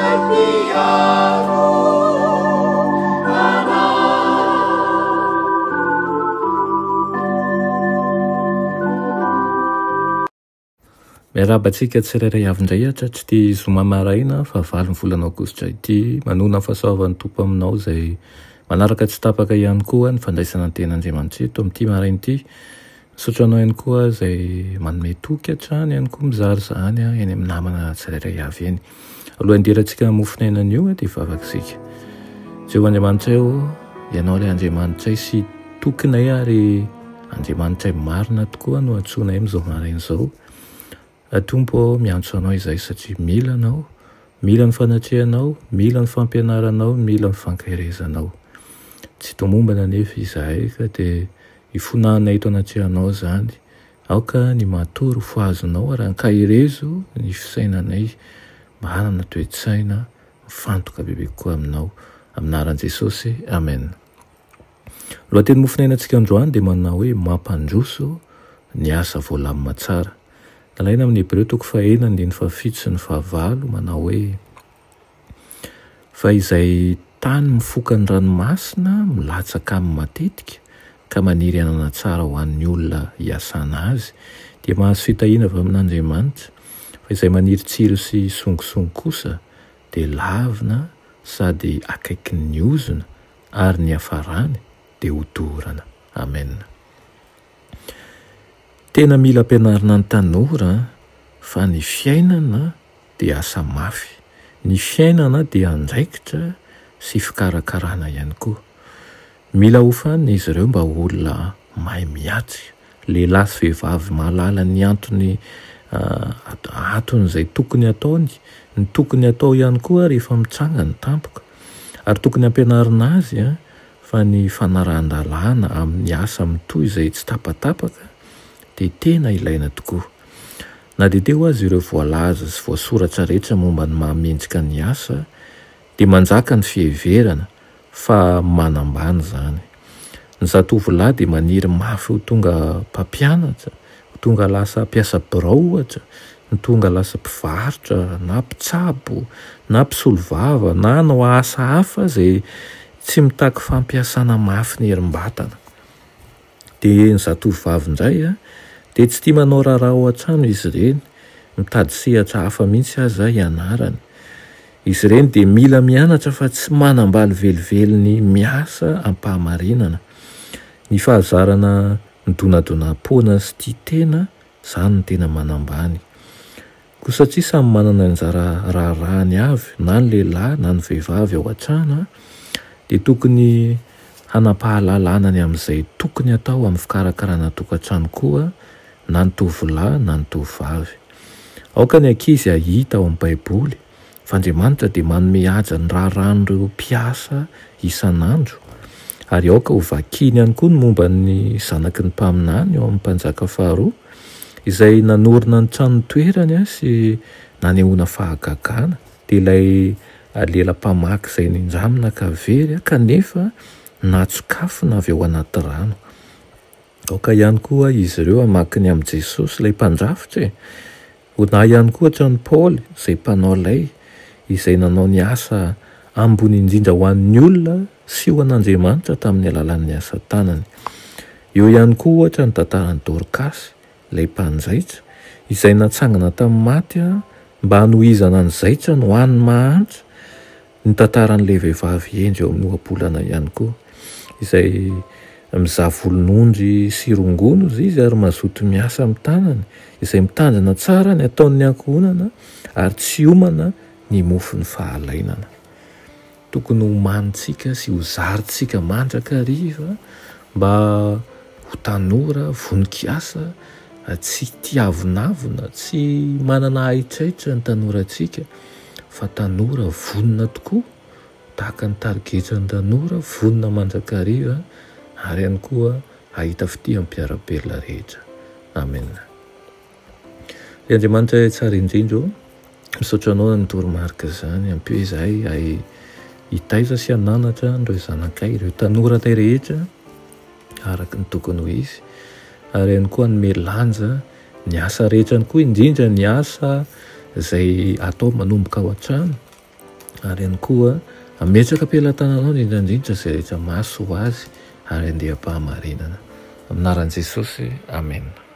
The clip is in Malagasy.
izay mpiaro anay. Miarahaba antsika tsirairay avy indray hatratr'ity ity zoma maraina fahavalo ny volana aogositra ity. Manoana ny fahasoavan'ny Tompo aminao izay manaraka tsy tapaka ihany koa ny fandraisana ny tenin'Andriamanitra eto amin'ity maraina ity. Misaotra anao ihany koa izay manome toky hatrany ihany koa mizara izany eny amin'ny namana tsirairay avy eny. Alohan'ny hidirantsika mofon'aina anio dia hivavaka isika. Jehovah Andriamanitray ô, Ianao ilay Andriamanitray sy tokinay ary Andriamanitray marina tokoa no antsoinay amin'izao maraina izao. Tompo ô, miantso Anao izahay satria mila Anao, mila ny fanatrehanao, mila ny fampianaranao, mila ny fankaherezanao. Tsy tomombana anefa izahay ka dia ifonanay eto anatrehanao izany. Aoka ny matory ho fohazonao ary ankaherezo ny fisainanay mba hanana toe-tsaina mifantoka bebe kokoa aminao. Amin'ny anaran'i Jesosy, Amen. Lohateny mofonainantsika androany dia manana hoe Mampandroso ny asa voalamina tsara. Nalaina amin'ny Hebreo toko fahenina andininy fahafito sy ny fahavalo manao hoe, Fa izay tany mifoka ny ranomasina milatsaka aminy matetika ka maniry hanana tsara ho an'ny olona hiasana azy dia mahazo fitahiana avy amin'Andriamanitra, fa izay maniry tsilo sy songosongo kosa dia lavina sady akaikin'ny ozona ary ny hiafarany dia ho dorana. Amen. Tena mila ampianarina ny tanora fa ny fiainana dia asa mafy. Ny fiainana dia andraikitra sy fikarakarana ihany koa. Mila hofanina izy ireo mba ho olona mahay miatrika, lehilahy sy vehivavy mahalala ny antony aton'izay tokony hataony, ny tokony hatao ihany koa rehefa mitranga ny tampoka. Ary tokony hampianarina azy fa ny fanarahan-dalàna amin'ny asa mitohy izay tsy tapatapaka dia tena ilaina tokoa. Na dia teo aza ireo voalaza sy voasoratra rehetra momba ny maha mendrika ny asa dia manjaka ny fiheverana fa manambany izany. Ny zatovolahy dia maniry mafy ho tonga mpampianatra, ho tonga lasa mpiasa birao ohatra, ny tonga lasa mpivarotra na mpitsabo na mpisolovava na hanao asa hafa izay tsy mitaky fampiasana mafy ny herim-batana. Dia ny zatovovavy indray dia tsy tia manao raharaha ao an-trano izy ireny, mitady sehatra hafa mihitsy aza hianarany. Izy ireny dia mila mianatra fa tsy manambaly velively ny miasa am-pahamarinana. Ny fahazarana midonadonam-poana sy tia tena, izany no tena manambany. Koa satria samy manana ny anjara raharahany avy na ny lehilahy na ny vehivavy ao an-trano dia tokony hanam-pahalalana ny amin'izay tokony hatao amin'ny fikarakarana tokantrano koa na ny tovolahy na ny tovovavy. Aoka ny ankizy hahita ao amin'ny Baiboly fa Andriamanitra dia manome haja ny raharahan'ireo mpiasa isan'andro, ary aoka ho vakiany ihany koa ny momba ny zanaky ny mpaminany ao amin'ny Mpanjaka faharoa, izay nanorina ny tranon'ny toerany sy nanehoana fahagagana, dia ilay lela mpamaky izay nindramina ka very kanefa natsokafina avy ao anaty rano. Aoka ihany koa izy ireo hamaky ny amin'i Jesosy, ilay Mpandrafitra e! Ho na ihany koa hatramin'i Paoly, izay mpanao lay, izay nanao ny asa ambony indrindra ho an'ny olona sy ho an'Andriamanitra tamin'ny alalan'ny asa tanany. Eo ihany koa ohatra ny tantaran'i Dorkasy, ilay mpanjaitra, izay natsangana tamin'ny maty mba hanohizana ny zaitrany ho an'ny mahantra, Ny tantaran'ilay vehivavy hendry eo amin'ny ohabolana ihany koa, izay mizaha volon'ondry sy rongony hozy izy ary mazoto miasa amin'ny tanany, izay mitandrina tsara ny ataon'ny ankohonana ary tsy homana ny mofon'ny fahalainana. Tokony homanintsika sy hozarintsika mandrakariva mba ho tanora vonon-kiasa, tsy tia avonavona, tsy manana haitraitra ny tanorantsika. fa tanora vonona tokoa, tahaka ny tarigetran'ny tanora, vonona mandrakariva ary ihany koa hahita fitia amin'ny mpiara-belona rehetra. Amen. Ry Andriamanitra tsara indrindra ô, misaotra Anao ny toromarika izany, ampio izahay hahay hitaiza sy hananatra an'ireo zanakay, ireo tanoranay rehetra araka ny tokony ho izy, ary ihany koa hanome lanja Ny asa rehetra ihany koa, indrindra ny asa izay atao manomboka ao an-trano. Ary ihany koa hametraka am-pelatananao indrindra indrindra izay rehetra mahasoa ho azy ary handeha am-pahamarinana. Amin'ny anaran'i Jesosy, amena.